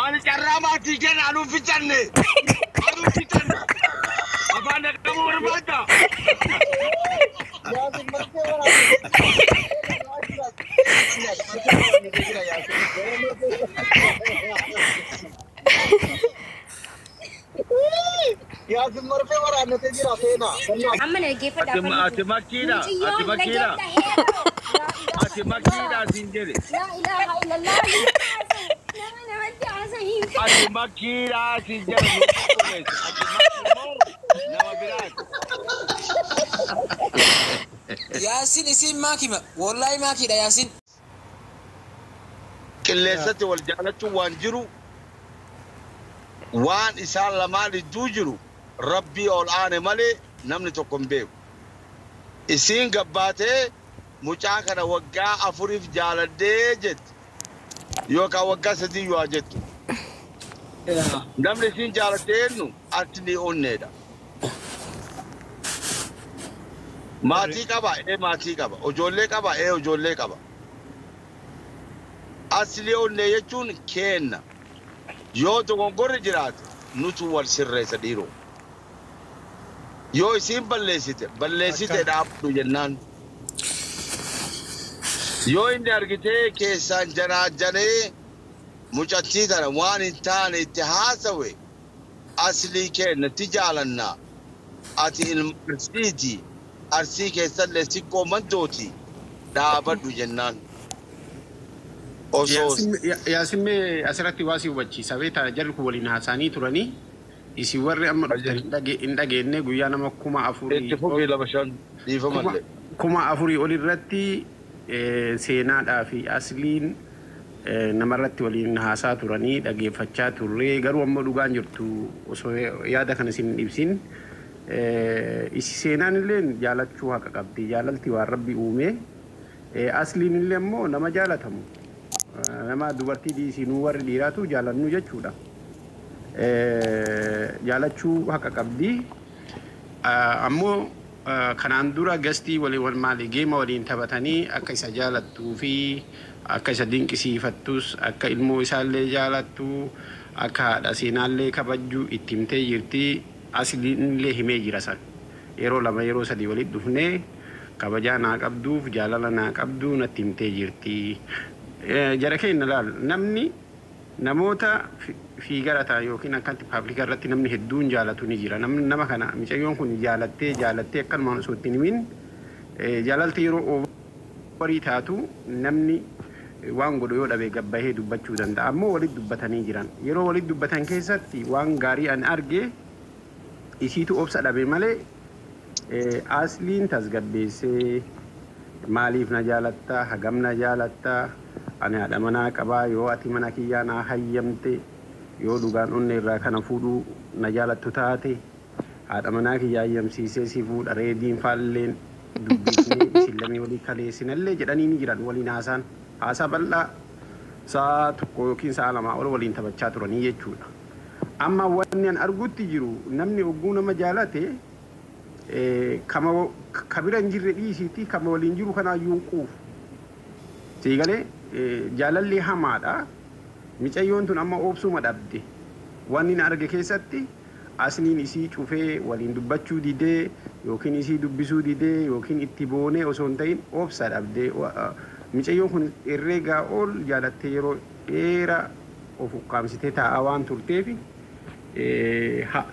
Ani carraa maatii kenna anuun ficanne. Anuun ficanne. Afaan dhaqabuu barbaadda. Yaasin marfee waraannatee jira seenaa. Amma dhaggeeffadha. Ati makkiidha. Ati makkiidha. Ati makkiidha siin jedhe. Laa ilaaha illallah. Nama namatti haasa'in. Ati makkiidha siin jedhe. Ati makkii moo nama biraati. Yaasin isin maakima. Wallahi maakiidha Yaasin. Qilleensatti wal jaalachuun waan jiru waan isaan lamaan idduu jiru rabbii ol aane malee namni tokko hin beeku. Isiin gabbaatee mucaa kana waggaa 4 jaaladhee jetti yookaan waggaa 3 yoo jettu. Namni isiin jaalattee eenyu Aslii Onneedha. Maatii qaba ee maatii qaba ijoollee qaba ee ijoollee qaba. Aslii Onnee jechuun kenna. Yoo dogongorri jiraate nutu wal sirreessa dhiiroo. Yoo isiin balleessite balleessite dhaabdu jennaan. Yoo inni argitee keessaan janaajanee mucattii tana waan hin taane itti haasawe aslii kenna ti jaalannaa. Ati ilma arsiiti arsii keessallee siqqoo mantooti dhaabadhu jennaan. Osoo Yaasin mee asirratti waa si hubachiisa beektaa jarri kun waliin haasa'anii turanii isin warri amma dhuftan hin dhageenye guyyaa nama 4000 itti fufii 2-5 dhiifamallee. 4000 ol irratti seenaadhaa fi asliin namarratti waliin haasaa turanii dhageeffachaa turre garuu ammoo dhugaan jirtu osoo yaada kana isin ibsin isi seenaan illee jaalachuu haqa qabdi jaalalti waan rabbi uume asliin illee ammoo nama jaalatamu nama dubartii dhiisinuu warri dhiiraatu jaalannu jechuudha. Jaalachuu haqa qabdi. Ammoo kanaan dura gastii waliin maali geema waliin taphatanii akka isa jaalattuu fi akka isa dinqisiifattus akka ilmoo isaallee jaalattu akka haadha seenaallee kabajju itti himtee jirti. Asliin illee himee jira san. Yeroo 2 yeroo 3 walitti dhufnee kabajaa naa qabduuf jaalala naa qabdu natti himtee jirti. Jara keenya laal namni namoota fiigara ta'an yookiin akkatti paablika irratti namni hedduun jaalatu ni jira. Namni nama kana mucayyoon kun jaalattee jaalattee akkanumaan osoo itti hin himin jaalalti yeroo oovarii taatu namni waan godhu yoo dhabe gabbahee dubbachuu danda'a. Ammoo walitti dubbatanii jiran. Yeroo walitti dubbatan keessatti waan gaarii an arge isiitu obsa dhabe malee asliin tasgabbeessee maaliif na jaalattaa hagam na jaalattaa ani haadha manaa qabaa yoo ati mana kiyyaa naa hayyamte yoo dhugaan onnee irraa kana fuudhuu na jaalattu taate haadha manaa kiyyaa hayyamsiisee si fuudha reediin faalleen dubbisnee isin lamee walii kaleessinallee jedhanii ni jiran waliin haasaan haasaa bal'aa sa'a 1 yookiin sa'a 2 ol waliin taphachaa turanii jechuudha. Amma wanni an argutti jiru namni ogguu nama jaalate kama kabira hin jirre dhiisiitti kama waliin jiru kanaayyuu hin quufu. Siigalee jaalalli hamaadha. Micayyoon tun amma oobsuma dhabde. Wanni na arge keessatti asliin isii cufee waliin dubbachuu didee yookiin isii dubbisuu didee yookiin itti boonee osoo hin ta'in obsa dhabde. Micayyoon kun herreegaa ol jaalattee yeroo dheeraa of ukkaamsitee taa'aa waan turteef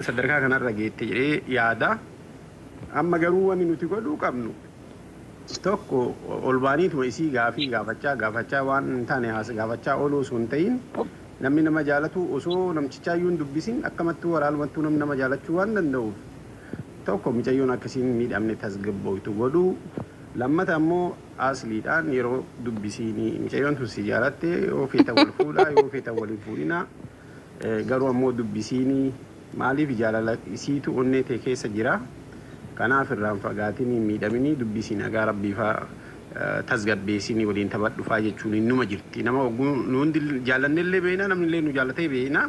sadarkaa kanarra geette jedhee yaada. Amma garuu wanni nuti godhuu qabnu tokko ol baaniituma isii gaafii gaafachaa gaafachaa waan hin taane gaafachaa ooluu osoo hin ta'in namni nama jaalatu osoo namtichaayyuu hin dubbisin akkamattuu walaalumattuu namni nama jaalachuu waan danda'uuf tokko mucayyoon akkasiin miidhamne tasgabbooytu godhuu lammata ammoo asliidhaan yeroo dubbisiinii mucayyoon tun si jaalatte yoo feeta wal fuudhaa yoo feeta wal hin fuudhinaa garuu ammoo dubbisiinii maaliif jaalala isiitu onnee ta'e keessa jira. Kanaaf irraan fagaatinii miidhaminii dubbisiin nagaa rabbiifaa tasgabbeessinii waliin taphadhufaa jechuun numa jirti. Nama ogguu nu hundi jaallannellee beekna namni illee nu jaallatee beekna.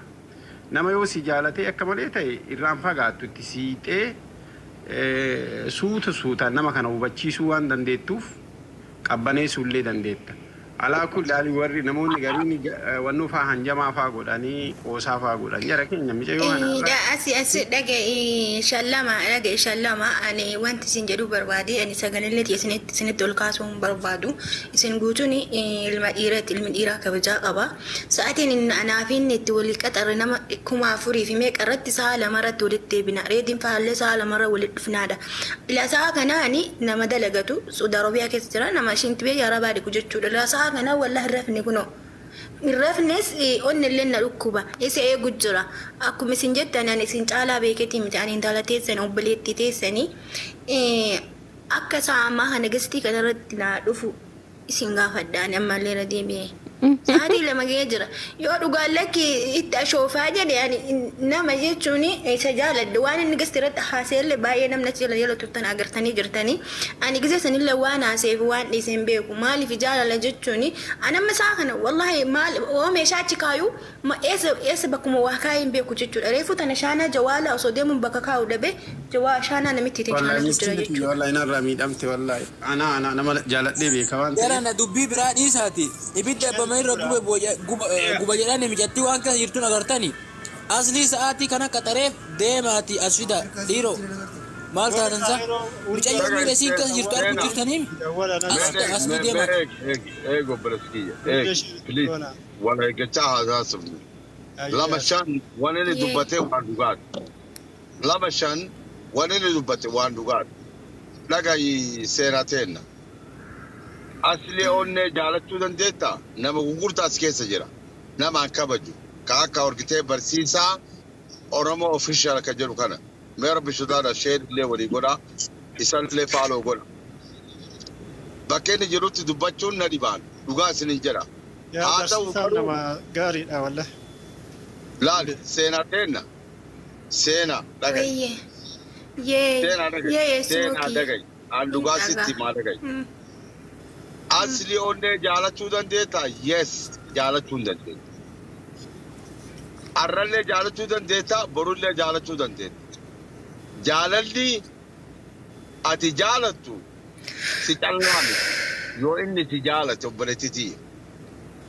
Nama yoo si jaalatee akka malee ta'e irraan fagaattu itti siixee suuta suutaan nama kana hubachiisuu waan dandeettuuf qabbaneessuu illee dandeetta. Alaa kulli haali warri namoonni gariin wannoo faa hanjamaa faa godhanii qoosaa faa godhan jara keenya micayyoo kana irra. Asi asi dhaga'i shallama dhaga'i shallama. Ani wanti isin jedhu barbaade, ani sagalee isinitti ol kaasuu hin barbaadu. Isin guutuun ilma dhiiraatti, ilmi dhiiraa kabajaa qaba. Sa'aatiin inni anaa fi inni itti walii qaxarre nama 4000 fi meeqa irratti sa'a 2 irratti walitti deebina. Reediin faallee sa'a 2 irra walitti dhufnaadha. Ila sa'a kana ani nama dalagatu Saudi Arabiyaa keessa jira, nama ishiin tibee yaarabaa dhiqu jechuudha. Ila sa'a kana wallahi hin rafne, kunoo. Rafnes onni illee na dhukkuba, isa eegu jira. Akkuma isin jettan, ani isin caalaa beeketii miti. Ani intala teessan, obboleettii teessanii, akka isaa ammaa kana gastii kanarratti naa dhufu isin gaafadha. Ani ammallee irra deebi'e sa'aatii 2 ga'ee jira. Yoo dhugaan lakki itti ashoofaa jedhe, ani nama jechuun isa jaaladha. Waan inni gasti irratti haasa'ellee baay'ee namni achi jala jala turtan agartanii jirtanii. Ani gisee sanillee waan haaseef waan dhiise hin beeku. Maaliif jaalala jechuun ani amma isaa kana wallahi maal oo meeshaa achi kaayu eessa eessa bakkuma waa kaayee hin beeku jechuudha. Reefu tana shaanaa jawaala osoo deemuun bakka kaa'u dhabe, jawaa shaanaa namitti itti Wallahi shaanatu jira miskiina kiyya, jechuudha. Wallahi narraa miidhamte, wallahi. Ana nama jaaladhee beeka waan Jara ta'eef. na dubbii biraa dhiisaati. Ibidda abbama irra gube guba jedhani mijatti waan keessa jirtuun agartani. Aslii sa'aatii kana qaxareef deemaati as fida dhiiroo. Maal taatansa? Mucayyoo miira isiin keessa jirtu arguu jirtanii? Asli deemaati. Eeg, eeg, eeg, obboleessi kiyya, eeg, please, wal eeggachaa haasofnu. 25 waan inni dubbate waan dhugaati. 25 waan inni dubbate waan dhugaati. Dhagayi, seenaa teenna. Asli onnee jaalachuu dandeetta, nama gugurtaa as keessa jira. Nama an kabaju. Ka akka horgitee barsiisaa Oromoo official ka jedhu kana. Mee rabbi sodaadha, share illee walii godha. Isallee follow godha. Bakka inni jirutti dubbachuun na dhibaan. Dhugaa isinin jedha. Yaa Haa ta'u barsiisaan garuu nama gaariidha wallahi. Laali, seenaa teenna. Seenaa dhagayi. Wayye. Yee. Seenaa dhagayi. Yee. Seenaa Smoky. dhagayi. An dhugaa sitti himaa, dhagayi. Asli onnee jaalachuu dandeetta? Yes, jaalachuu hin dandeetta. Arrallee jaalachuu dandeetta, borullee jaalachuu dandeetta. Jaalalli ati jaalattu si callaa miti. Yoo inni si jaalate, obboleettitii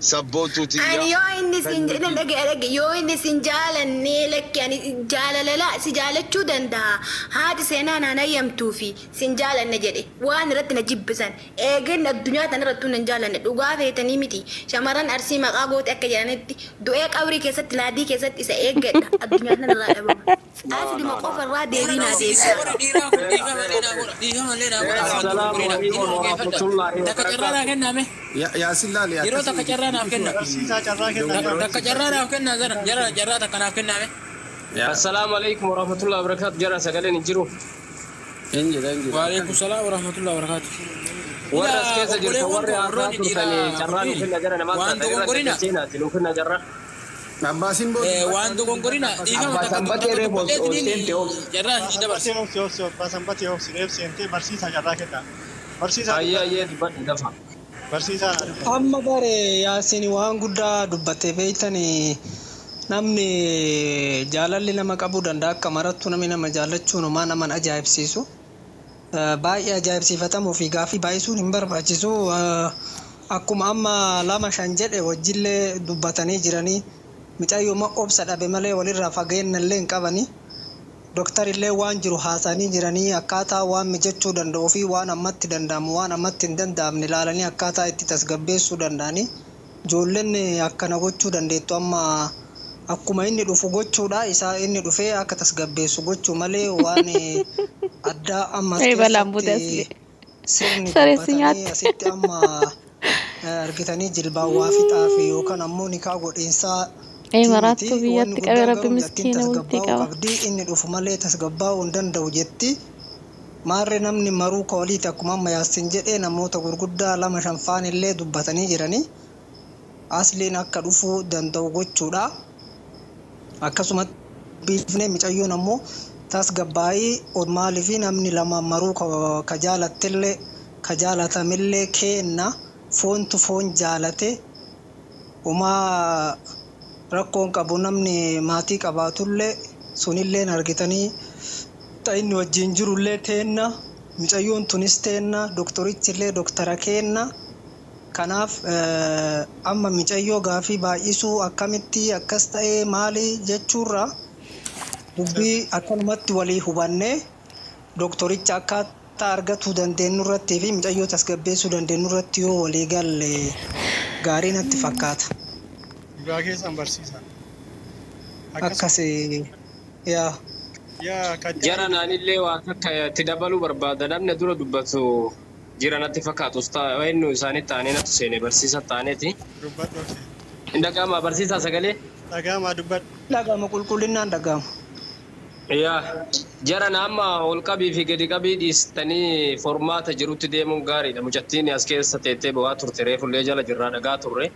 sabboontuu Ani tiyya. yoo inni sin dhage dhage, yoo inni sin jaalannee, lakki, ani jaalalala si jaalachuu danda'a. Haati seenaa naan hayyamtuu fi sin jaalanne jedhe waan irratti na jibbisan eegeen addunyaa tana irrattuu nan jaalanne. Dhugaa feetanii miti, shamarran Arsii maqaa goote akka jedhanitti du'ee qabrii keessatti laadii keessatti isa eeggadha, addunyaa tana irraa dhabama. Aslima qofa irraa deebii naa deebisa. Warri dhiiraa kun dhiifama illee naa godha. Dhiifama illee naa godha. Afaan Assalaamu dogongorinaa. alaikum Inni dhaggeeffadha. warahmatullahi Takka carraa naa wabarakatuh. kenname. Yaasin laali Yeroo takka akkasii carraa naaf kenna. Barsiisaa carraa kennaa yaa Takka carraa naaf kenna, jara jara carraa takka naaf kenname. Yaa Assalaamu alaikum warahmatullahi wabarakatuh. Jara sagaleen hin jiru. Hin jira, hin jira. Waalaikum salaam warahmatullahi wabarakatuh. Warra as Ila keessa jirtan obboleewwan warri koo haasaa warroonni turtan dhiiraa carraa nu kunniin kenna, jara namaa waan taatan irra dogongorina seenaati nu kenna carraa. Abbaasiin booda waan dogongorina dhiifama Abbaa takka Sanbatee takka reefu ol dubbadheetiniin seente obsi. carraa isin dabarse. Sanbatee obsi, obsi, abbaa Sanbatee obsi, reef seentee. Barsiisaa carraa kennaa. Barsiisaa Ayyee dubbadhu. Ayyee, dubbadhu dafa. Barsiisaa naa dubbadhu. Amma bare Yaasin waan guddaa dubbate. Beeytanii, namni jaalalli nama qabuu danda'a, akka marattu namni nama jaallachuun homaa naman ajaa'ibsiisu. Baay'ee ajaa'ibsiifatamuu fi gaafii baay'isuun hin barbaachisu. Akkuma amma 25 jedhe wajjillee dubbatanii jiranii, mucayyoo obsa dhabe malee walirraa fageenya illee hin qabanii. Dooktarillee waan jiru haasanii jiranii, akkaataa waan mijachuu danda'uu fi waan ammatti danda'amu, waan ammatti hin danda'amne ilaalanii akkaataa itti tasgabbeessuu danda'anii, ijoolleen akkana gochuu dandeettu. Amma akkuma inni dhufu gochuudha, isaa inni dhufee akka tasgabbeessu gochuu malee waan addaa ammas Ee, balaan buute keessatti asli. sirni Saree si dubbatanii nyaatte. Asitti amma argitanii jilbaan waa fixaa fi yookaan ammoo nikaa godhiinsaa Ee, miti. maraattuu Wanni biyyatti qabe guddaan rabbi garuu mucattiin miskiina bultii tasgabbaa'uu qaba. qabdi, inni dhufu malee tasgabbaa'uu hin danda'u jetti. Maarree namni maruu ka waliiti, akkuma amma Yaassin jedhee namoota gurguddaa 25 faan illee dubbatanii jiranii, asliin akka dhufuu danda'u gochuudha. Akkasumatti biifnee micayyoon ammoo tasgabbaa'ii maalii fi namni lama maruu ka jaalattillee ka jaalatamillee kenna, foontu foon jaalate homaa rakkoon qabu. Namni maatii qabaatullee sunilleen argitanii inni wajjin jirullee teenna, mucayyoon tunis teenna, doktorichillee doktara keenna. Kanaaf amma micayyoo gaafii baay'isuu akkamitti akkas ta'ee maali jechuurra dubbii akkanumatti walii hubannee dooktoricha akkaataa argachuu dandeenyu irratti fi micayyoo tasgabbeessuu dandeenyu irratti yoo walii galle gaarii natti fakkaata. Dhugaa keessan barsiisa. Akkas yaa. Jara naanillee waa takka itti dabaluu barbaada. Namni dura dubbatu jira natti fakkaatu. Eenyu isaanii taanee natti seene barsiisa taaneeti. Dubbadhu. Hin dhaga'amaa barsiisaa sagalee? Dhaga'amaa dubbadhu. Dhaga'ama qulqullinaan dhaga'ama. Yaa jara amma ol qabii fi gadi qabii dhiistanii formaata jirutti deemuun gaariidha. Mucattiin as keessa teettee bo'aa turte reefullee jala jirraa dhagaa turre.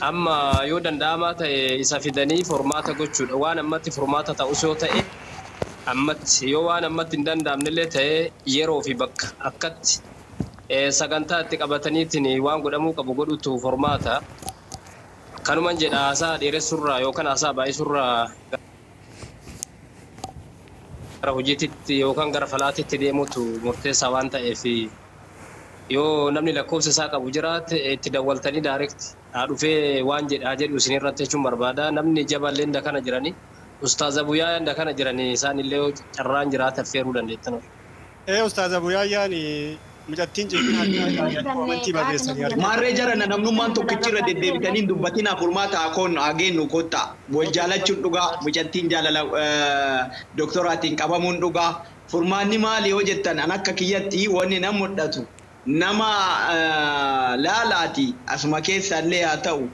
Amma yoo danda'amaa ta'e isa fidanii formaata gochuudha. Waan ammatti formaata ta'us yoo ta'e ammatti yoo waan ammatti hin danda'amnellee ta'e yeroo fi bakka akkatti sagantaa itti qabataniitiin waan godhamuu qabu godhutu formaata. Kanuman jedha haasaa dheeressurraa yookaan haasaa baay'isurraa gara hojiitti yookaan gara falaatitti deemutu murteessaa waan ta'eef yoo namni lakkoofsa isaa qabu jiraate itti dawwaltanii direct haa dhufee waan jedhaa jedhu isin irratti jechuun barbaada. Namni jaballee inda kana jiranii Ustaaz Abuyyaa inda kana jiranii isaan illee carraan jiraate affeeruu dandeettan. Ustaaz Abuyyaan mucattiin ciminaa amantii barreessanii argina. Maarree jarana namnummaan tokkichi irra deddeebitanii dubbatina furmaata akoon hageennu kottaa. Wal jaalachuun dhugaa mucattiin jaalala doktoraatiin qabamuun dhugaa. Furmaanni maali yoo jettan an akka kiyyatti wanni nan mul'atu. Nama laalaati asuma keessa illee haa ta'u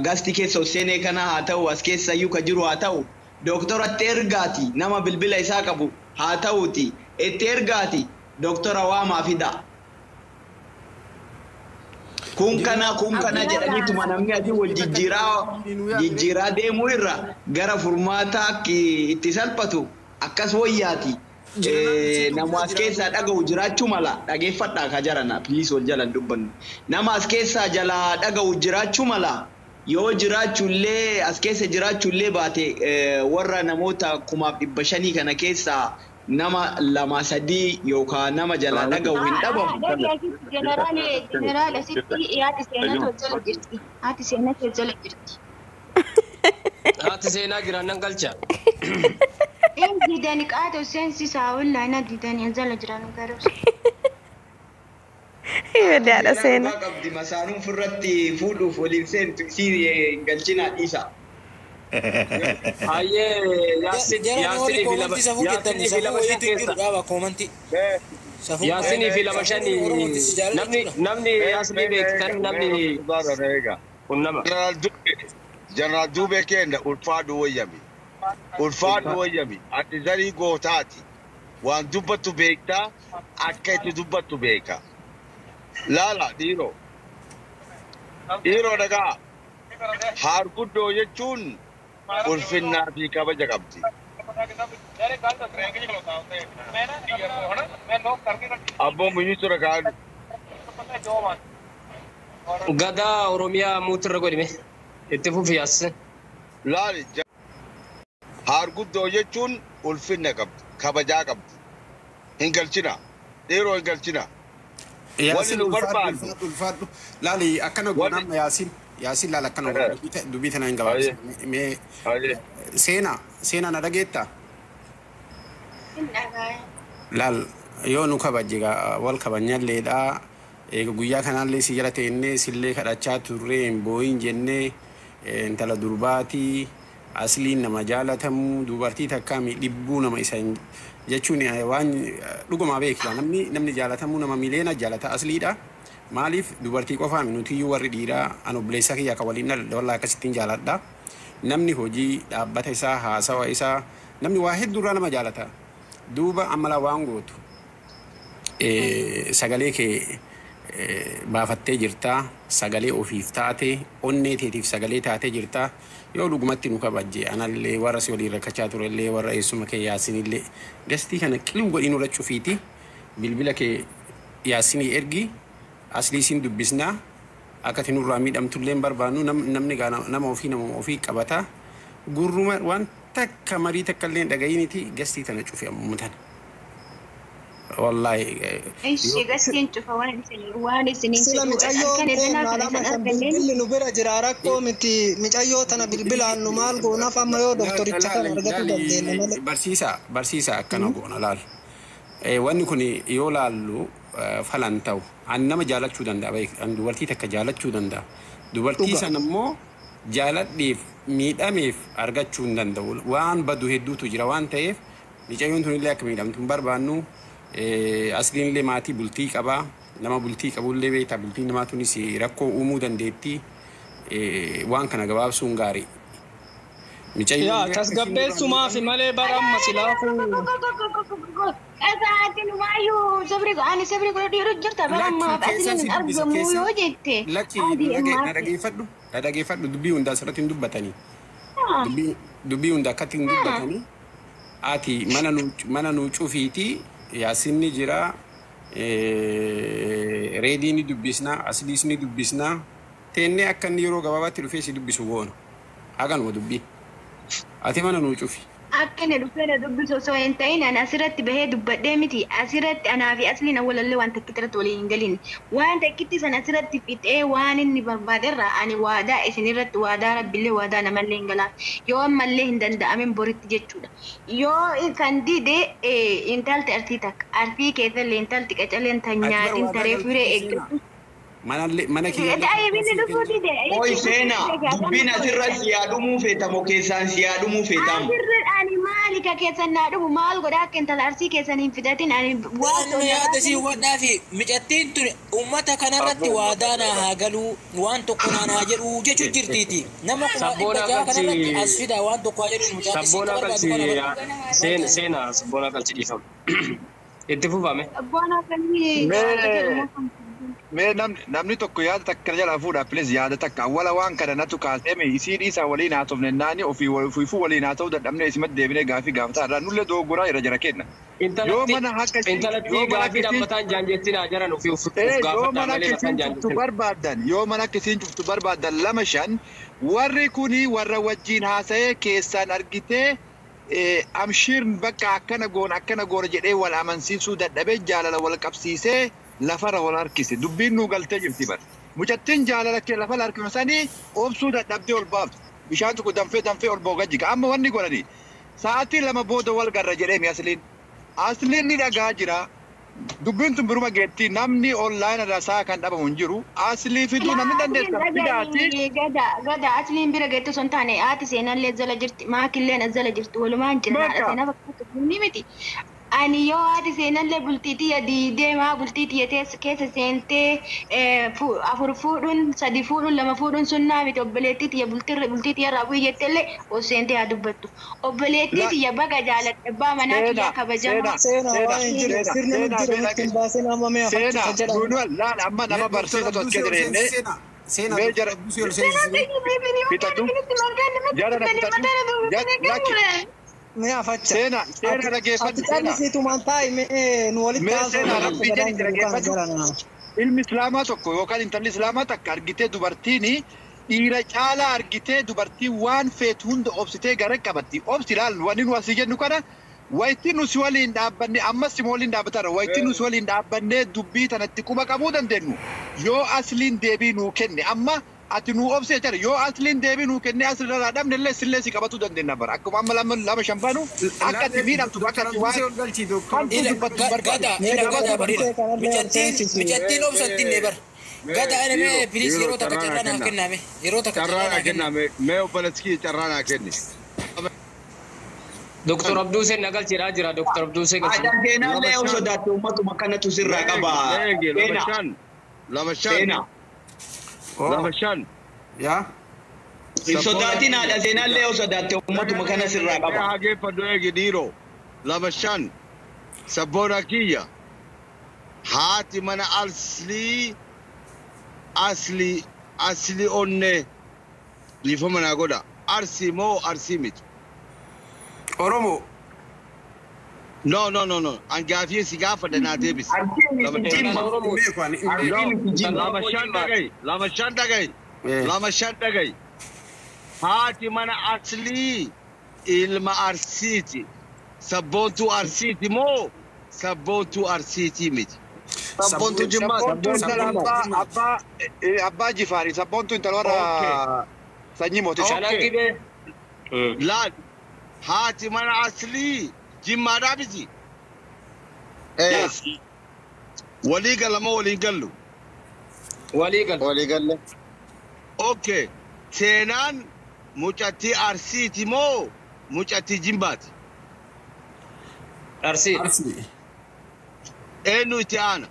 gasti keessa seenee kana haa ta'u as keessa iyyuu ka jiru haa ta'u doktoratti ergaati nama bilbila isaa qabu haa ta'uuti itti ergaati doktora waamaa fida. Kun kana jedhaniituma namni asii wal jijjiiraa deemuu irra gara furmaata itti salphatu akkas wayyaati. Nama as keessaa dhaga'u jiraachuu mala dhageeffadhaa ka jarana please wal jalan dubbannu. Nama as keessaa jalaa dhaga'u jiraachuu mala yoo jiraachuullee as keessa jiraachuullee baate warra namoota 1500 kana keessaa nama 2 3 yookaan nama jalaa dhaga'u hin dhabamu. Jeneraal asitti haati seenaa jala jirti. Haati seenaa jala jirti. Haati seenaa jiraan nan galcha. Didani qaata seensi saawulla na didani jala jiraan garuu. Yaada seenaa. Qabdi masaanuun furratti fuudhuuf waliin seentu isii galchinaa dhiisa. Ayyee yaasinii fi lama keessa. Yaasinii fi lama shanii namni yaasinii beektan namni kun nama. Jeneraal Duubee keenya ulfaadhu wayyami. Ulfaadhu wayyami. Ati zarii gootaati. Waan dubbattu beektaa akka itti dubbattu beeka. Laala dhiiroo. Dhiiroo dhagaa. Harguddoo jechuun ulfinnaa fi kabaja qabdi. Abboon munyuutu rakaan. Gadaa Oromiyaa muutirra godhime. Itti fufi yaas. Laali harguddoo jechuun ulfinna qabdi, kabajaa qabdi. Hin galchina. Dhiiroo hin galchina. Yaasin ulfaadhu. Laali akkana goonaan Yaasin. Yaasin laala akkana goona dubbii tana hin gabaabsa. Mee seenaa na dhageettaa? Laal yoo nu kabajje wal kabajnalleedhaa. Eega guyyaa kanallee si jala teennee sillee kadhachaa turree hin boo'in jennee intala durbaatii asliin nama jaalatamu dubartii takkaa miidhibbuu nama isa jechuun waan dhugumaa beekna namni jaalatamuu nama miileena jaalata asliidha. Maaliif dubartii qofaa nutiyyuu warri dhiiraa an obboleessa kiyya akka waliin dhaladha wallaa akkasittiin jaaladha. Namni hojii dhaabbata isaa haasawa isaa namni waa hedduurraa nama jaalata. Duuba amala waan gootu sagalee kee baafattee jirtaa sagalee ofiif taate onnee teetiif sagalee taatee jirtaa yoo dhugumatti nu kabajje anallee warra si waliin rakkachaa turellee warra eessuma kee yaasinillee gastii kana qiluu godhii nurra cufiiti bilbila kee yaasinii ergi aslii siin dubbisnaa akka ati nurraa miidhamtullee hin barbaannu namni nama ofii nama ofii qabata gurruma waan takka marii takka illee dhagayiniti gastii tana cufi ammuma tana. Wallaahi. Ishee gastiin cufa waan isiniin Sila jedhu micayyoo halkan keenna eddanaa kana lama san shan arganneen bilbilli nu bira jira rakkoo miti micayyoo tana bilbilaan nu maal goonaaf amma yoo doktoricha kana argachuu dandeenye malee. Barsiisa barsiisa akkana goona laal. Wanni kun yoo laallu falan ta'u an nama jaalachuu danda'a an dubartii takka jaalachuu danda'a. Dubartii sana immoo jaaladheef miidhameef argachuu hin danda'u. Waan badu hedduutu jira waan ta'eef micayyoon tunillee akka miidhamtu hin barbaannu. Asliin illee maatii bultii qabaa. Nama bultii qabullee beektaa bultiin namaa tunis rakkoo uumuu dandeetti. Waan kana gabaabsuun gaarii. Yaa tasgabbeessumaafi malee bara amma silaafuu. Qasaatiin waayyuu sabri ani sabri godhadhu yeroo jirta bara ammaaf asliin hin argamu yoo jette. Lakki na dhageeffadhu na dhageeffadhu dubbii hundaa asirratti hin dubbatanii. Dubbii hunda akkatti hin dubbatanii. Ati mana nuu cufiitii yaasinni jira reedii ni dubbisna asliis ni dubbisna teennee akka inni yeroo gabaabaatti dhufee si dubbisu goona. Haganuma dubbii. Ati mana nuu cufi. Akka inni dhufee na dubbisu osoo hin ta'in ani asirratti bahee dubbadhee miti asirratti anaa fi asliin awwalallee waan takkitti irratti waliin hin galin waan takkitti san asirratti fixee waan inni barbaaderra ani waadaa isinirratti waadaa rabbillee waadaa namallee hin galaaf yoo ammallee hin danda'amin boritti jechuudha yoo kan dide intalti arsii takka arsii keessallee intalti qacaleen tan nyaatin taree firee eeggatu. Mana kiyya. Oi seenaa dubbiin asirra si yaadumuu feetamu keessaan si yaadumuu feetamu. Asirra ani maali ka keessan naa dhumu maal godhaa akka intala arsii keessan hin fidatin ani Waan yaada sii hubadhaa fi micattiin tun uummata kanarratti waadaa naa haa galuu waan tokko naan haa jedhu jechuu jirtiiti. Nama 600,000 kanarratti as fidaa waan tokko haa jedhu mucaan isii Sabboona barbaadu kana qalchi seenaa sabboona qalchi dhiifama. Itti fufame. Sabboona qalchi. Mee namni tokko yaada takka jalaa fuudha please yaada takka awwala waan kana natu kaasee mee isii dhiisaa waliin haasofne naani ofiifuu waliin haasa'uu dadhabnee isimatti deebinee gaafii gaafataa irraa nullee dogoggoraa irra jira kenna. Yoo mana akka Intalatti gaafii dhaabbataan jaanjettiin haa jaran ofii of Yoo gaafadhaa mana malee akka mataan isiin cuftu jaanjettiin. barbaaddan yoo mana akka isiin cuftu barbaaddan 2-5 warri kuni warra wajjin haasa'ee keessaan argitee amshiir bakka akkana goona akkana goona jedhee wal amansiisuu dadhabee jaalala wal qabsiisee lafarra wal harkise dubbiin nuu galtee jirti bar mucattiin jaalala kee lafa harkifame sanii obsuu dadhabdee ol baaftu bishaan tokko danfee danfee ol booga jiga amma wanni godhani sa'aatii 2 booda wal garra jedhee asliin asliin ni dhagaa jira dubbiin tun biruma geetti namni onlaayina irraa sa'a kan dhabamu hin jiru aslii fiduu namni dandeessa fidaati. Gada gada asliin bira geettu sun taane haati seenallee jala jirti maakilleen as jala jirti walumaan jirra haadha seenaa fakkaatu ni miti. Ani yoo haati seenallee bultii tiyya diidee maa bultii tiyya keessa seentee 4 fuudhuun 3 fuudhuun 2 fuudhuun sunnaa miti obboleettii tiyya bultii tiyya irraa bu'ii jettellee ol seentee haa dubbattu. Obboleettii tiyya baga jaaladhe abbaa manaa kiyyaa kabajamaa. Seenaa waan hin jiru sirni nu jiru nutti hin baasin amma mee Seenaa afachuufa jedhamu. nuuni laal amma nama barsiisatu as keessa jirenne Seenaa mee jara fitatu jara na fitatu lakki Mee afacha. Seenaa seenaa dhageeffadhu Ati seenaa. callisitumaan taa'i mee nu walitti Mee haasofnu seenaa rakkoo rabbii gadaan jedhi jiru kana dhaggeeffadhu. jara. Ilmi islaamaa tokko yookaan intalli islaamaa takka argitee dubartiin dhiira caalaa argitee dubartiin waan feetu hunda obsitee gara qabatti. Obsi ilaal wanni nu asii jennu kana wayitti nu si waliin dhaabbanne ammas si waliin dhaabbatarra wayitti nu si waliin dhaabbannee dubbii tanatti quba qabuu dandeenyu yoo asliin deebii nuu kenne amma ati nuu obsee jira yoo asliin deebii nuu kenne asirraa dhabne illee sillee si qabatuu dandeenya bara akkuma amma 2-5 baanu akka ati miidhamtu akka ati waan hamtuu dubbattu barbaadu. Gada ila gada barida micattiin obsattiin ne bar. Gada ana mee please yeroo takka carraa naaf kenname yeroo takka Carraa carraa naa naa kenname. kenname mee obboleettii carraa naa kenni. Doktor Abduuseen nagalcheedhaa jira Doktor Abduuseen galchee. Haadha seenaallee yoo sodaatte uummatuma kanatu sirraa qaba. Eegi Seenaa 2-5 2-5 seenaa. 2-5. Yaa. Hin sodaatin haadha seenaallee yoo sodaatte uummatuma kana sirraa qaba. Hageeffadhu eegi dhiiroo 2-5 sabboona kiyya haati mana aslii aslii aslii onnee dhiifama naa godha arsii moo arsii miti. Oromoo. No no no no an gaafii si gaafadha naa deebisi. Arsii miti jimma. Arsii miti jimma. 2-5 dhagahi 2-5 dhagahi 2-5 dhagahi haati mana aslii ilma arsiiti sabboontuu arsiiti moo Sabboontuu Arsiitii miti. Sabboontuu Jimmaa. Sabboontuu intala abbaa Jifaari. Sabboontuu intala warra sanyii mootichaa. Shanan Gibee. Laal haati mana aslii Jimmaadhaa miti. Walii galama waliin gallu. Walii galu. Walii galle. Okay. Seenaan mucattii Arsiiti moo mucattii Jimmaati? Arsii. Arsii. Eenyu itti aana?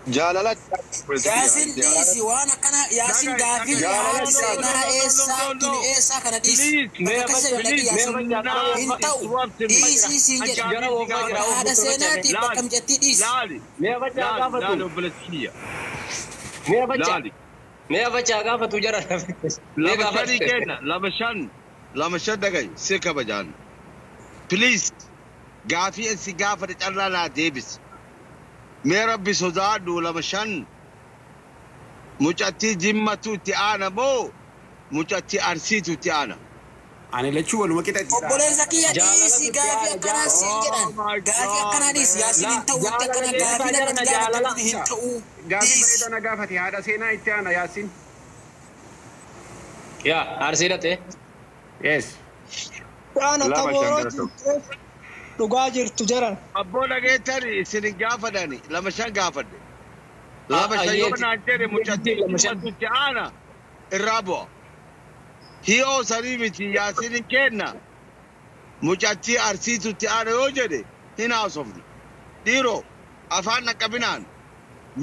Jaalala. Yaasin dhiisi waan akkana Yaasin gaafii haati seenaa eessaa tuni eessaa kana dhiisi. Bakka keessa dhaqi Yaasin hin ta'u dhiisii siin jedha. Haadha seenaatiif bakka mucattii dhiisi. Laali. Mee facaa Laali gaafatu. obboleessi kiyya. Mee facaa. Laali. Mee facaa gaafatu jara. Mee Lama shanii gaafatu. kenna. Lama shan. Lama shan dhagahi. Si kabajaan. Please. Gaafii si gaafate callaa naa deebisi. Mee rabbi sodaadhu lama shan. Mucattii Jimmatu itti aana moo mucattii Arsiitu itti aana? Ani lachuu waluma qixa itti Obboleessa kiyya dhiisi gaafii akkanaa siin jedhan. Gaafii akkanaa dhiisi Yaasin hin ta'u wanti akkanaa gaafii namatti gaafatan hin ta'u Gaafii dhiisi. bareedaa na gaafate haadha seenaa itti aana Yaasin. Yaa Arsii dhate. Yes. Ana Lama shan tabooroo gara tokko. jirtu dhugaa jirtu jaran. Abboo dhageettani isin hin gaafadhani lama shan gaafadhe. Lama shan yoo naan jedhe mucattii Jimmatu itti aana irraa bu'a. Hiyoo sanii miti Yaasin hin kenna. Mucattii Arsiitu itti aana yoo jedhe hin haasofne. Dhiiroo afaan dhaqqabinaan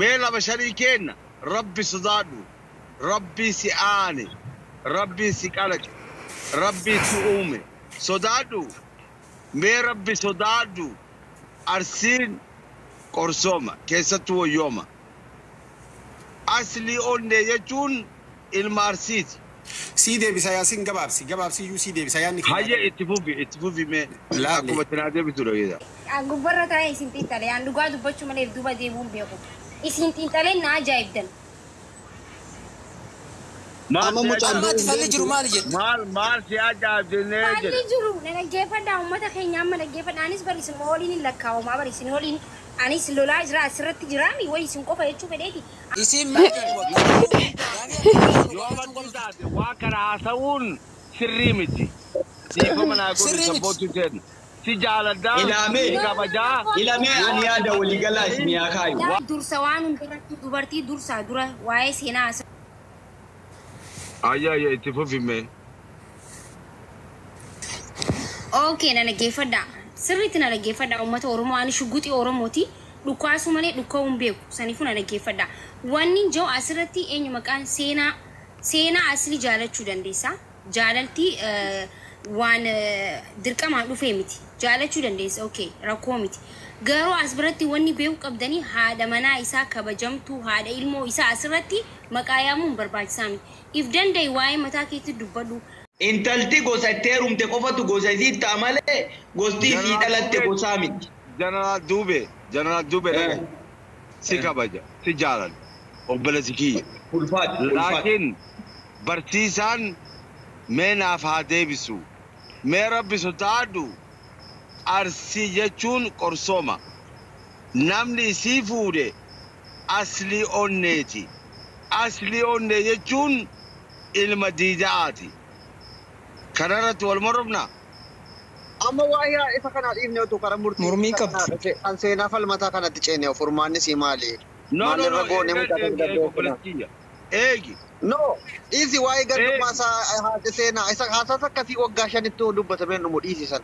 mee lama shanii kenna rabbi sodaadhu rabbi si aane rabbi si qalaqe rabbi si uume sodaadhu mee rabbi sodaadhu Arsiin qorsooma keessattuu wayyooma. Aslii onnee jechuun ilma Arsiiti. Sii deebisa Yaasin gabaabsi gabaabsi iyyuu sii deebisa yaadni kee. Hayyee itti fufi itti fufi mee Laali. akkuma itti naa deebisu dhageessa. Gubbarra taa'ee isin xiinxalee aan dhugaa dubbachuu malee duuba deebi'uun beeku. Isin xiinxalee na ajaa'ibdan. Maal Amma si mucaan Amma ati du'uun falli jiru deemtu. maali jette? maal maal si ajaa'ibdinee Falli jedhe. jiru na dhaggeeffadhaa uummata keenya amma dhaggeeffadhaa anis bari isin waliin hin lakkaa'amaa bari isin waliin anis lolaa jira asirratti jiraami wayi isin qofa jechuu fedheeti. Isiin maal jedhu bakka? Gaafii akkanaa nu Yoo gaafachuun wanti qoltu. taate waa kana haasa'uun sirrii miti. Dhiifama naa godhi Sirrii miti. sabboontuu seenna. Si jaaladhaa Ilaamee. si kabajaa Ilamee ani yaada waliigalaa isin yaa kaayu. Dursa waan hundarratti dubartii dursaa dura waa'ee seenaa haasa'u. Ayya ayya itti fufi mee. Okay, na dhaggeeffadhaa. Sirriitti na dhaggeeffadhaa uummata Oromoo. Ani shugguxii Oromooti. Dhukaasuu malee dhukka'uu hin beeku. Saniifuu na dhaggeeffadhaa. Wanni jiru asirratti eenyu maqaan seenaa seenaa asli jaalachuu dandeessa. Jaalalti waan dirqamaan dhufee miti. Jaalachuu dandeessa. Okay, rakkoo miti. Garuu as biratti wanni beeku qabdanii haadha manaa isaa kabajamtuu haadha ilmoo isaa asirratti maqaa yaamuun barbaachisaa miti. If danda'i waa'ee mataa keetti dubbadhu. Intalti gosa itti heerumte qofatu gosa isii ta'a malee gosti isii dhalatte gosaa miti. Jeneraal Duubee Jeneraal Duubee dhagahi. Si kabaja si jaaladha obboleessi kiyya. Ulfaati ulfaati. Laakiin barsiisaan mee naaf haa deebisu. Mee rabbi sodaadhu Arsii jechuun qorsooma. Namni isii fuudhe aslii onneeti. Aslii onnee jechuun ilma diida'aati. Kanarratti wal mormna. Amma waa'ee isa kanaa dhiifne otoo karaa murtii Mormii isa kanaa qabdu. dhufe kan seenaa falmataa kanatti ceene furmaanni sii maali? No, no, Maalirra no, goone eegi, mucaa eegi, eegi, tasgabbeessina? obboleessi kiyya. Eegi, No, dhiisi waa'ee gandummaa eegi. isaa haati seenaa isa haasaas akkasii waggaa shanitti dubbatamee nu dhiisi san.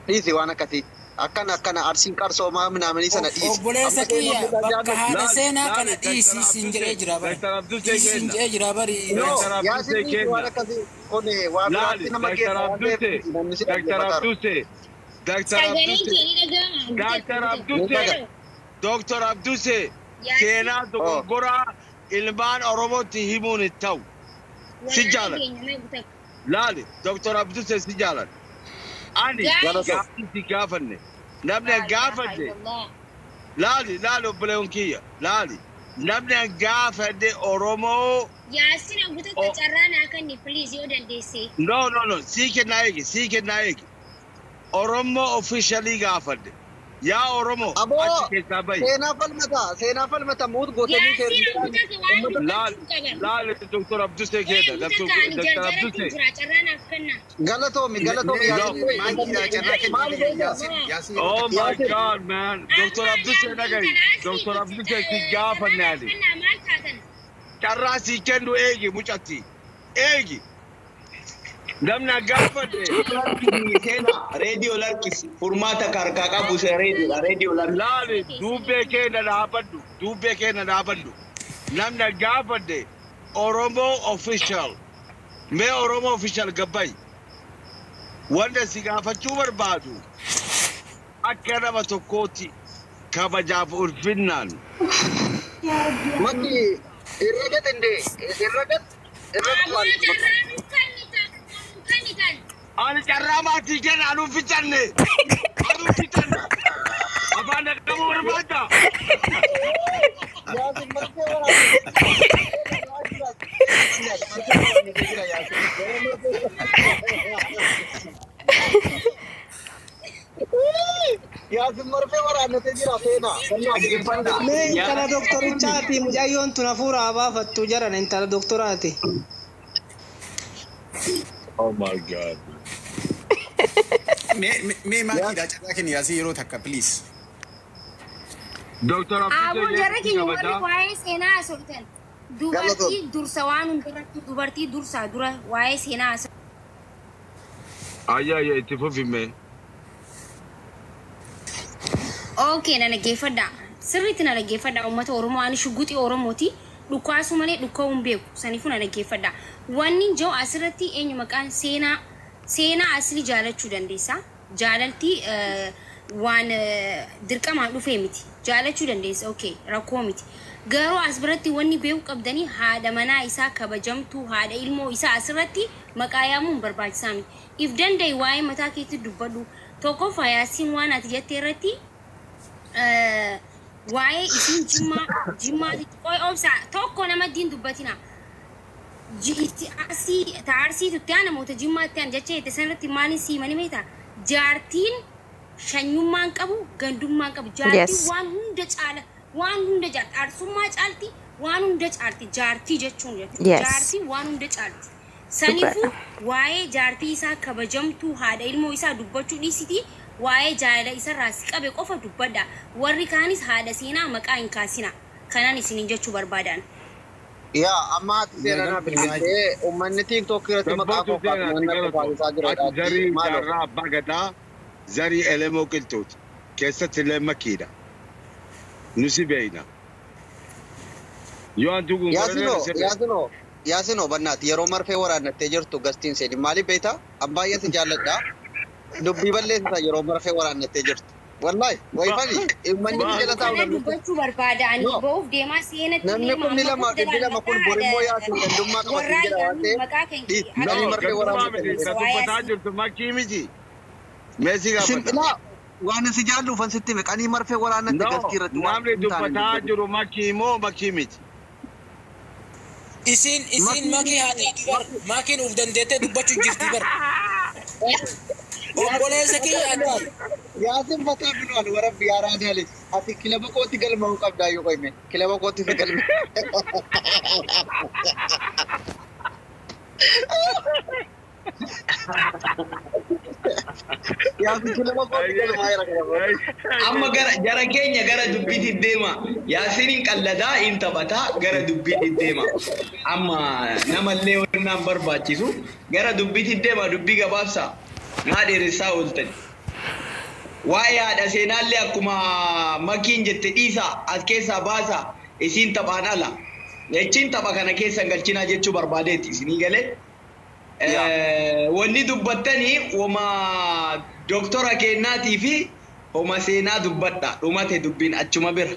Dhiisi waan akkasii. Akkana akkana Arsiin qarsoomaa minaamanii sana dhiisi. Obboleessa Amma seenaa kiyya mucaa bakka jaalladhu. haadha Laali, seenaa kana laali, Dr. dhiisii siin jedhee Abdusee, jira bari. Dr. Abdusee Dhiisii siin kenna. jedhee jira bari No, Dr. Yaasin. Yaasin Abdusee dhiisi waan kenna. akkasii kun waa Laali, biraatti nama Dr. geessa waan ta'eef Abdusee, namni si Dr. dhaggeeffataara. Abdusee, Dr. Sagaleen Abdusee, kee ni dhaga'ama. Dr. Ni Abdusee, dhaga. Dr. Abdusee, Yaasin seenaa Oh. dogoggoraa ilmaan Oromootti himuun hin ta'u. Si walaana jaaladha. keenya mee guutakka. Laali, Dr. Abdusee si jaaladha. Ani Guys, Galatoo. gaaffii si gaafanne. Namni laa an ilaaha gaafadhe illallah. laali laali obboleewwan kiyya laali. Namni an gaafadhe Oromoo Yaasin guutakka carraa naa kenni please yoo dandeesse. No, no, no. Sii kennaa eegi, sii kennaa eegi. Oromoo officially gaafadhe. Yaa Oromoo achi keessaa bahi. Seenaa falmata muut gootanii Laal laal Dr. Abdusee keedha. Dr. Abdusee. Galatoomi Yaasin. Oh my God, man. Dr. Abdusee dhagahi. Dr. Abdusee si gaafanne ani. Carraa sii kennu eegi mucatti. Eegi. Namni gaafadhe. Reediyoo larkisi. Furmaata harkaa qabu reediyoodha. Reediyoo larkisi. Laali dubbee keenya dhaabadhu. Dubbee keenya dhaabadhu. Namni gaafadhe Oromoo official. Mee Oromoo official gabbayi. Wanta si gaafachuu barbaadu akka nama tokkootti kabajaaf ulfinnaan. Maki irra gatinde irra gat irra waan. Ani carraa maatii kenna anuun ficanne. Anuun ficanne. Afaan dhaqabuu barbaadda. Yaasin marfee Yaasin marfee waraannatee jira seenaa. Mee intala doktorichaati mucayyoon tun hafuura haa baafattu jaran intala doktoraati. Oh my God. Mee maakiidha carraa kenni Yaasii yeroo takka please. Dr. Aboo jarri keenya warri waa'ee seenaa haasoftan dubartii dursa waan hundarratti dubartii dursaa dura waa'ee seenaa haasoftan. Ayyaa itti fufi mee. Okay, na dhaggeeffadha. Sirriitti na dhaggeeffadha uummata Oromoo ani shugguxii Oromooti. Dhukaasuu malee dhukka'uu hin beeku. Saniifuu na dhaggeeffadha. Wanni jiru asirratti eenyu maqaan seenaa asli jaalachuu dandeessa. Jaalalti waan dirqamaan dhufee miti. Jaalachuu dandeessa. Okay, rakkoo miti. Garuu as biratti wanni beekuu qabdanii haadha manaa isaa kabajamtuu haadha ilmoo isaa asirratti maqaa yaamuun barbaachisaa miti. If danda'i waa'ee mataa keetti dubbadhu. Tokkoffaa Yaasiin waan ati jette irratti waa'ee isin jimmaa qoy obsa tokko nama diin dubbatina. Arsii ta'arsiitutti aan namoota jimmaatti aan jecha jette sanarratti maaliin siimanii meeta? Jaartiin shanyummaan qabu gandummaan qabu. Jaartiin waan hunda caala waan hunda caalti arsummaa caalti waan hunda caalti jaartii jechuun jechuudha. Jaartiin waan hunda caalti. Saniifuu waa'ee jaartii isaa kabajamtuu haadha ilmoo isaa dubbachuu dhiisiti waa'ee jaalala isarraa si qabe qofa dubbadha. Warri kaanis haadha seenaa maqaa hin kaasina. Kanaan isiniin jechuu barbaadan. Yaa amma ati seenaa bilbiltee uummanni TikTok irratti maqaa koo kaasuu isaa jira. Zarii jaarraa abbaa gadaa zarii elemoo qilxuuti. Keessatti illee makiidha. Nusi beeyna. Yoo antu kun Yaasinoo bannaati yeroo marfee waraannattee jirtu gastiin seeni maaliif beektaa? An baay'ee si jaalladha. Dubbii balleessisaa yeroo marfee waraannattee jirtu. Wallaahi wayifani uummanni si jala taa'u Kana dubbachuu barbaada ani ba'uuf deemaa seenatti Namni kun ni lama dhibbi lama kun borimmoo Yaasin gandummaa qabatee jira waan ta'eef namni marfee waraannattee dubbataa jirtu makii miti. Meesii gaafata. Waan si jaalluufan sitti hime qanii marfee waraannatte gastii irratti waan Namni dubbataa jiru makii moo makii miti. Isin makii haa taatu bar makiin uf dandeettee dubbachuu jirti bar. Obboleessa kiyya ati. Yaasin fataa biloon warra biyya Raadaalis ati kilaba kootti galmaa'uu qabdaa yoo qoyme kilaba kootti si galme. Yaasin kilaba kootti galmaa jira kana. Amma gara jara keenya gara dubbiitti deema. Yaasiin hin qalladaa hin taphataa gara dubbiitti deema. Amma namallee wannaan barbaachisu gara dubbiitti deema dubbii gabaabsa. Maa dheeressaa ooltan. Waa'ee haadha seenaallee akkuma makiin jette dhiisaa as keessaa baasaa isiin taphaan ala. Jechiin tapha kana keessa hin galchinaa jechuu barbaadeeti isinii galee. Wanni dubbattanii wama doktora kennaatii fi homa seenaa dubbadha. Dhumate dubbiin achuma bira.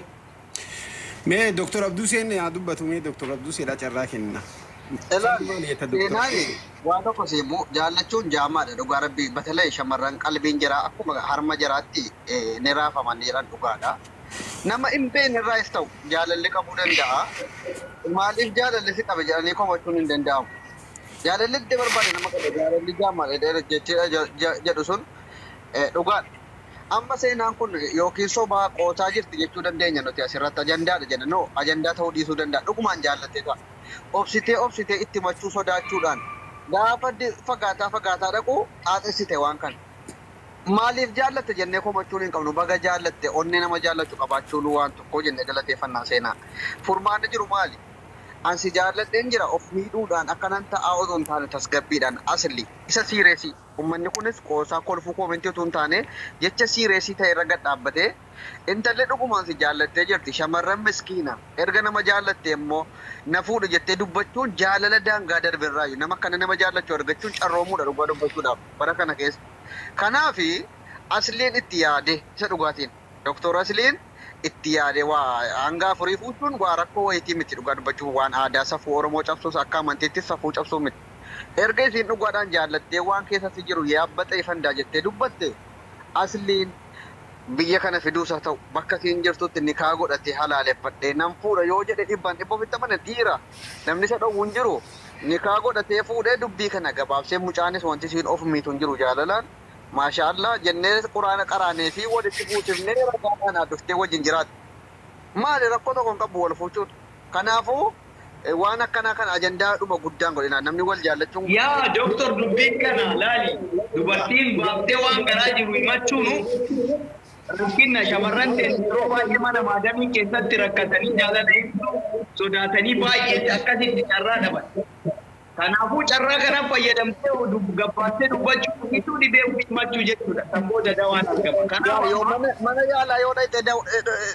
Mee Dr. Abduseen haa dubbatu mee Dr. Abduseedha carraa kenna. Seenaan waan tokko seebuu jaallachuun jaamaadha dhugaa rabbii batalee shamarran qalbiin jira akkuma harma jiraatti ni raafaman jedhan dhugaadha. Nama hin beekne irraas ta'u jaalalli qabuu danda'a. Maaliif jaalalli si qabe jedhanii komachuun hin danda'amu. Jaalalli itti barbaade nama qabe jaalalli jaamaadha jechuudha jedhu sun Dhugaadha. Amma seenaan kun yookiin sobaa qoosaa jirti jechuu dandeenya nuti asirratti ajandaadha jenna. No, ajandaa ta'uu dhiisuu danda'a. Dhugumaan jaallattee ta'a. Obsitee obsitee itti machuu sodaachuudhaan gaafa fagaataa fagaataa dhaqu xaaxessite waan kana. Maaliif jaallatte jennee komachuun hin qabnu. Baga jaallatte onnee nama jaallachuu qabaachuun waan tokko jennee galateeffannaa seenaa. Furmaanni jiru maali? Ansi jaalladheen jira of miidhuudhaan akkanan ta'aa otoo hin taane tasgabbiidhaan asli isa siireesii. Uummanni kunis qoosaa kolfuu koomentii otoo hin taane jecha siireesii ta'e irra gad dhaabbatee intalli dhugumaan si jaallattee jirti shamarran miskiina erga nama jaallatte immoo na fuudhu jettee dubbachuun jaalala daangaa darbirraayu nama akkana nama jaallachuu argachuun carroomuudha dhugaa dubbachuudhaaf bara kana keessa. Kanaafi asliin itti yaade isa dhugaatiin Doktor Asliin itti yaade waa hanga afurii fuuchuun waa rakkoo wayitii miti dhugaa dubbachuuf waan aadaa safuu Oromoo cabsuus akka amantiittis safuu cabsuu miti. Erga isiin dhugaadhaan jaallattee waan keessatti jiru yaabbata ifandaa jettee dubbatte asliin biyya kana fiduus haa ta'u bakka isiin jirtutti nikaa godhatee halaaleffadhee nan fuudha yoo jedhe dhibbaan dhibba ofitti amane dhiira namni isa dhowwu hin jiru nikaa godhatee fuudhee dubbii kana gabaabsee mucaanis wanti isiin of miitu hin jiru jaalalaan maashaallah jennee quraana qaraanee fi walitti buusifnee ragaa kanaa dhuftee wajjin jiraatu. Maali rakkoo tokko hin qabu wal fuuchuudha. Kanaafuu waan akkanaa kana ajandaa dhuma guddaan godhina namni wal jaallachuun. Yaa doktor dubbiin kana laali dubartiin baaftee waan garaa jiru himachuunu rakkina shamarran ta'e yeroo baay'ee mana maadamii keessatti rakkatanii jaalala ibsuu sodaatanii baay'eetti akkasitti carraa dhaban. Kanaafuu carraa kana fayyadamtee gabbaattee dubbachuu dhiisuu dhibee himachuu jechuudha. Kan booda dawaan argama. Kanaaf Yoo mana yaalaa yoo dhaqxe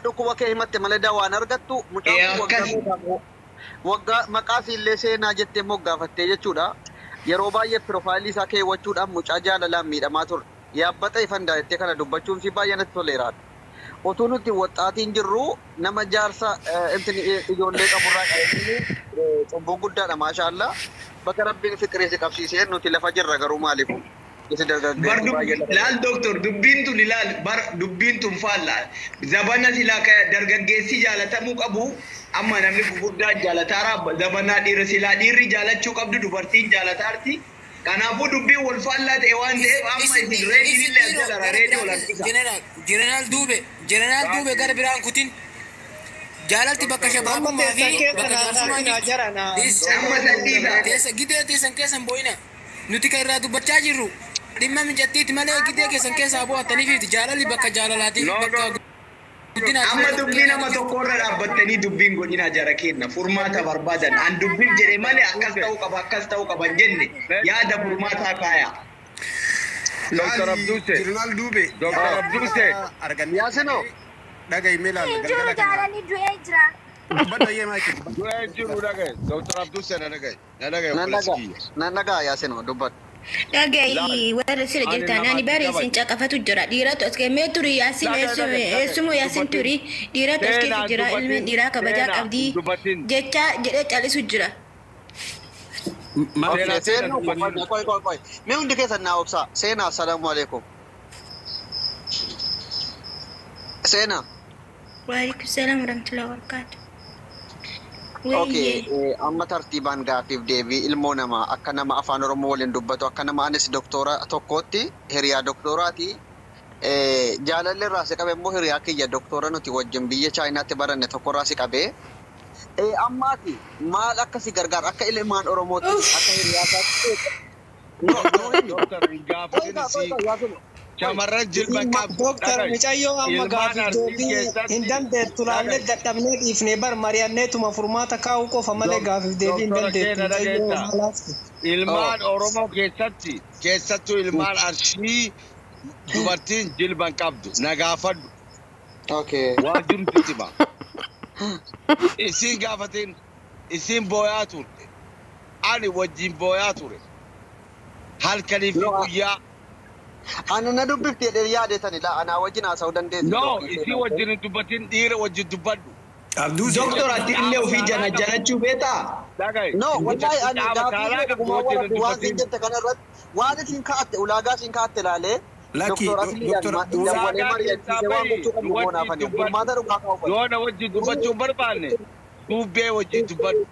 dhukkuba kee himatte malee dawaan argattu mucaan kun waggaa maqaa siillee seenaa jettee moggaafattee jechuudha. Yeroo baay'ee piroofaayilii isaa keewwachuudhaan mucaa jaalalaan miidhamaa ture. Yaabbata ifandaa jettee kana dubbachuun si baay'ee natti toleeraadha. Otuu nuti waxaatiin jirru nama jaarsa ijoollee qaburraa qabanii cubbuu guddaadha maashaallah. Bakka rabbiin fiqirii si qabsiisee nuti lafa jirra garuu maaliif? Laal doktor dubbiin tun ilaal bar dubbiin tun faalla. Zabana silaa dargaggeessi jaalatamuu qabu amma namni gurguddaa jaalataara zabanaa dhiira silaa dhiirri jaalachuu qabdu dubartiin jaalataarti. Kanaafuu dubbiin wal faallaa ta'e waan ta'eef amma isin reediin illee as jala reedii wal harkisa. Jeneraal Duube gara biraan kutin jaalalti bakka shabaabummaa fi bakka jaarsummaa jirtu. Gidee teessan keessan boo'ina nuti kan irraa dubbachaa jirru dhimma mijattiiti malee gidee keessan keessaa bo'attaniifi jaalalli bakka jaalalaatiif bakka guddinaati. Amma dubbii nama tokkorra dhaabbattanii dubbiin godhina jara kenna furmaata barbaadan an dubbiin jedhe malee akkas ta'uu qaba akkas ta'uu qaba hin jenne yaada furmaataa kaaya. Dr. Abduse. Jeneraal Duube. Dr. Abduse. Yaasino. Dhaga'i mee laal Hin jiru jaalalli du'ee jira. Dubbadhu maaki. Du'ee jiru dhaga'i. Dr. Abduse na dhaga'i. Na dhaga'i obboleessi kiyya. Nan dhagaa Yaasino dubbadhu. Dhaga'i warra sira jirtan ani bari isin caqafatu jira dhiiratu as kee turi yaasin eessumu yaasin turi dhiiratu as keessa jira ilmi dhiiraa kabajaa qabdii jecha jedhee callisu jira. Seenaa qoy qoy qoy. Mee hundi keessan naa obsaa. Seenaa assalaamu alaikum. Seenaa. Waalaikum salaam warahmatullahi wabarakatuh. Okay, amma tartiibaan gaaffiif deebii ilmoo namaa akka nama afaan Oromoo waliin dubbatu akka nama anis doktora tokkootti hiriyaa doktoraati. Jaalalli irraa si qabe immoo hiriyaa kiyya doktora nuti wajjin biyya Chaayinaatti baranne tokkorraa si qabe. Ammaati maal akka si gargaaru akka ilmaan Oromootti akka hiriyaa isaatti. Doktor hin gaafatin si shamarran jilba qabdu. Doktor mucayyoo amma gaaffiif deebii hin dandeettu laallee dadhabnee dhiifnee bar mari'anneetuma furmaata kaa'uu qofa malee gaaffiif deebii hin dandeettu mucayyoo maalaafti. Ilmaan Oromoo keessatti keessattuu ilmaan Arsii dubartiin jilba hin qabdu na gaafadhu. Waan jiru sitti hima. Isiin gaafatin isiin booyaa turte. Ani wajjin booyaa ture. Halkanii fi guyyaa. Ani na dubbifti jedhee yaadetani laa anaa wajjin haasa'uu dandeessi. No, isii wajjin hin dubbatin dhiira wajjin dubbadhu. Doktor ati illee ofii jana janachuu beektaa? No, wallahi ani gaaffii dhugumaa warra waan siin jette kana irratti waan isin kaa'atte ulaagaa isin kaa'atte ilaalee Lakki Doktor Asliidhaan dawwalee mari'achiisee waan gochuu qabnu goonaafani. Furmaata dhugaa kaa'u. Yoo na wajjin dubbachuu hin barbaanne dubbee wajjin dubbadhu.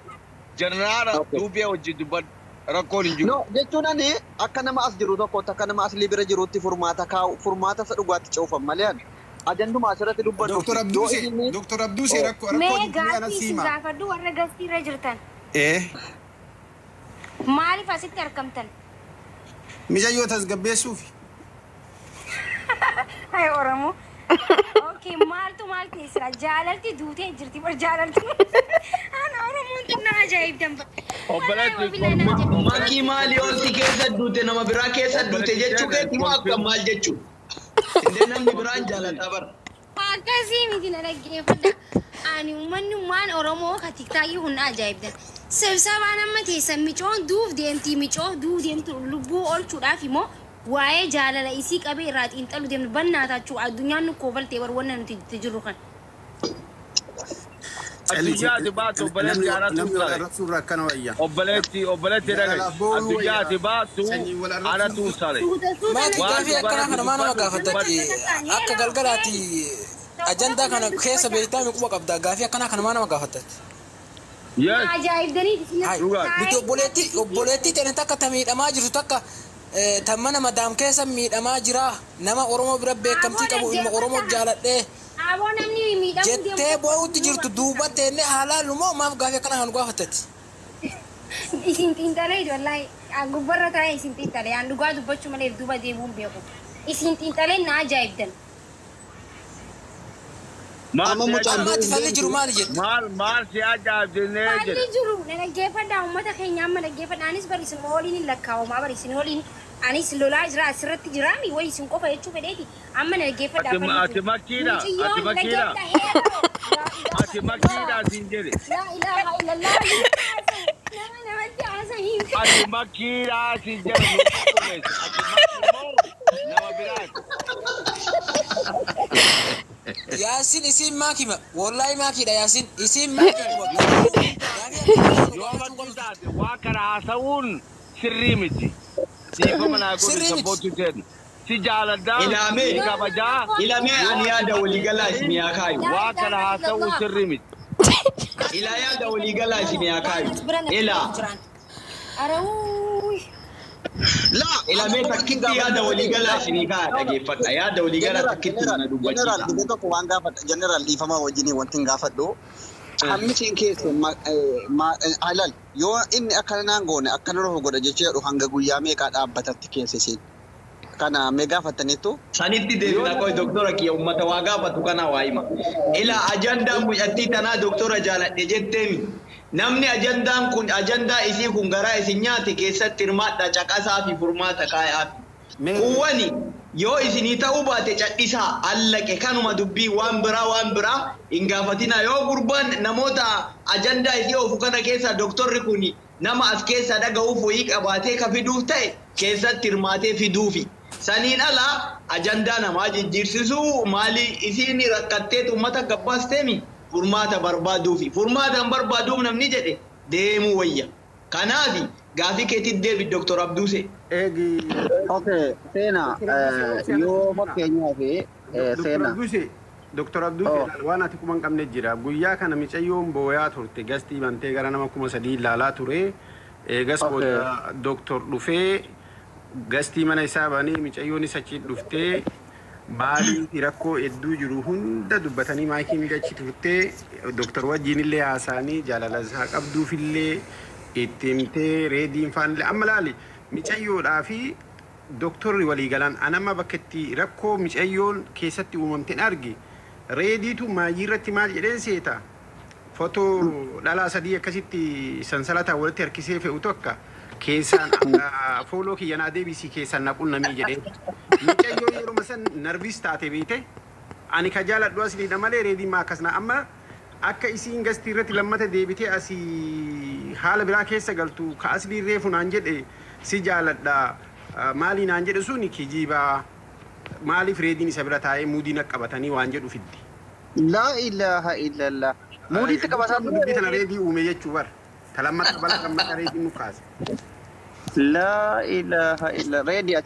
Jeneraala dubbee wajjin dubbadhu. Rakkoon hin jiru. No, jechuun ani akka nama as jiru tokkotti akka nama aslii bira jirutti furmaata kaa'u furmaata isa dhugaatti ce'uufan malee ani ajanduma asirratti dubbadhu. Doktor Abduusee Doktor Abduusee rakkoo rakkoo Mee jirtu mee gaaffii anas isin hima. gaafadhu warra gastiirra jirtan. Maaliif asitti argamtan? Mijayyoo tasgabbeessuufi. Hai Oromoo. Okay, maaltu maal teessira? Jaalalti duutee jirti bar jaalalti. Ana Oromoon xinnaa ajaa'ibdan ba. Makii maali olti keessa duute nama biraa keessa duute jechuu keetti moo akka maal jechuu? Indee namni biraan jaalata bara. Akkasii miti na dhaggeeffadha. Ani uummanni ummaan Oromoo ka tiktaakii kun ajaa'ibdan. Sibsabaan amma teessan micoon duuf deemti micoo duuf deemtu lubbuu oolchuudhaaf immoo waa'ee jaalala isii qabee irraa xiinxalu deemnu bannaa taachuu addunyaan nu koobaltee bar wanna nuti itti jirru kan. Addunyaati baatu obboleetti anatu Namni wal sare. arrabsuu irraa akkana wayya. Obboleetti obboleetti dhaga'i. Jaalalaaf boo'uu wayya. Addunyaati baatu Sanyii wal arrabsuu. anatu sare. Maaki Waan gaafii akkanaa kana maa nama gaafattati akka galgalaati ajandaa kana keessa beektaa mi quba qabda gaafii akkanaa kana maa nama gaafattati. Yes. Ajaa'ibdanii Hai, nuti obboleettii obboleettii ta'e takka ta miidhamaa jirtu takka tan mana madaam keessa miidhamaa jira nama Oromoo bira beekamtii qabu ilma Oromoo jaaladhee Aboo namni miidhamuu jettee boo'utti jirtu duuba teennee haalaalu moo maaf gaafii akkanaa kan gaafattati. Isin xiinxalee wallaahi gubbarra taa'ee isin xiinxalee aan dhugaa dubbachuu malee duuba deebi'uun beeku. Isin xiinxalee na ajaa'ibdan. Amma mucaan Amma ati falli jiru maali jette? Maal maal si ajaa'ibdinee Falli jedhe. jiru na dhaggeeffadhaa uummata keenya amma dhaggeeffadha anis bari isin waliin hin lakkaa'amaa bari isin waliin anis lolaa jira asirratti jiraami wayi isin qofa jechuu fedheeti amma na dhaggeeffadhaa Ati falli ati jiru. makkiidha ati Mucayyoon makkiidha dhaggeeffadha ati makkiidha siin jedhe. laa ilaaha illallah nama namatti haasa'ii. Ati makkiidha siin jedhe nu qulqulleessi. Ati makkii moo nama biraati. Yaasin isiin maakima wallaahi maakiidha Yaasin isiin maakiidha gaafii akkanaa Yoo kan gaafachuu makkii qabdu. taate waa kana haasa'uun sirrii miti. Dhiifama naa godhi Sirrii miti. sabbootu seen. Si jaaladhaa Ilaamee si kabajaa ilamee yoo ani ati yaada makkii waliigalaa ta'in isinii haa kaayu. Laa waa kana ilaaha haasa'uun illallah. sirrii miti. Ilaa yaada waliigalaa isinii haa kaayu. Waan as bira na Ilaa jiran. Arawuuy. Laa ana ilamee wanti takkitti gaafadhu yaada malee waliigalaa laa isinii kaaya dhageeffadha. Yaada waliigalaa General takkitti general na general dubbachiisa. dhibee tokko waan gaafadha general dhiifama wajjinii wanti hin gaafadhu. Hammi siin keessa ilaal yoo inni akkana naan goone akkana nuuf godha jechuu jedhu hanga guyyaa meeqaa dhaabbatatti keessa isiin. Kana mee gaafattaniittu Sanitti yoo deebina qoy doktora kiyya uummata waa gaafatu kana waa hima. Ilaa ajandaan mucattii tanaa doktora jaaladhe jetteemi. Namni ajandaan kun ajandaa isii kun garaa isin nyaate keessatti hirmaadha caqasaa fi furmaata kaayaa fi. Mee Kuwwani yoo isinii ta'uu baate cadhisaa allaqe kanuma dubbii waan biraa hin gaafatina yoo gurbaan namoota ajandaa isii oofu kana keessa doktorri kun nama as keessa dhaga'uuf wayii qabaatee ka fiduuf ta'e keessatti hirmaatee fiduufi. Saniin ala ajandaa namaa jijjiirsisuu maali isiin rakkatteet uummata gabbaasteemi furmaata barbaaduufi. Furmaata hin barbaaduuf namni jedhe deemuu wayya. Kanaafi gaafii keetitti deebi Doktor Abduusee. eegi Okay, seenaa Doktor Abduusee obsi anas yoo hima. fakkeenyaaf Doktor seenaa. Abduusee Doktor Abduusee Oh, ilaal waan ati kuma hin qabne jira. Guyyaa kana micayyoon booyaa turte gastii bantee gara nama 3000 ilaalaa ture. Eegas okay. booda doktor dhufee gastii mana isaa banee micayyoonis achi dhuftee maaliif rakkoo hedduu jiru hunda dubbatanii maakiin achi turtee doktor wajjin illee haasa'anii jaalala isaa qabduufillee itti himtee reediin faanillee amma laali micayyoodhaa fi doktorri walii galaan anamma bakka itti rakkoo micayyoon keessatti uumamteen arge reediitu maayii irratti maal jedheen seeta fotoo dhalaa sadii akkasitti sansalataan walitti harkisee fe'u tokko keessaan fooloo kiyya naa deebisii keessaan na qunnamii jedhee mucayyoo yeruma san narviis taate beekte ani ka jaaladhu asliidha malee reediin maa akkas na amma akka isiin gastii irratti lammata deebitee asii haala biraa keessa galtu ka aslii reefu naan jedhe si jaaladha maalii naan jedhe suni kijiibaa maaliif reediin isa bira taa'ee muudii na qabatanii waan jedhu fiddi. Laa ilaaha illallah. Muudiitti qabataa Mucaan dubbii tana reedii uume jechuu bara. Ta lammata bala lammata reediin nu kaase. Laa ilaaha illa reedii ati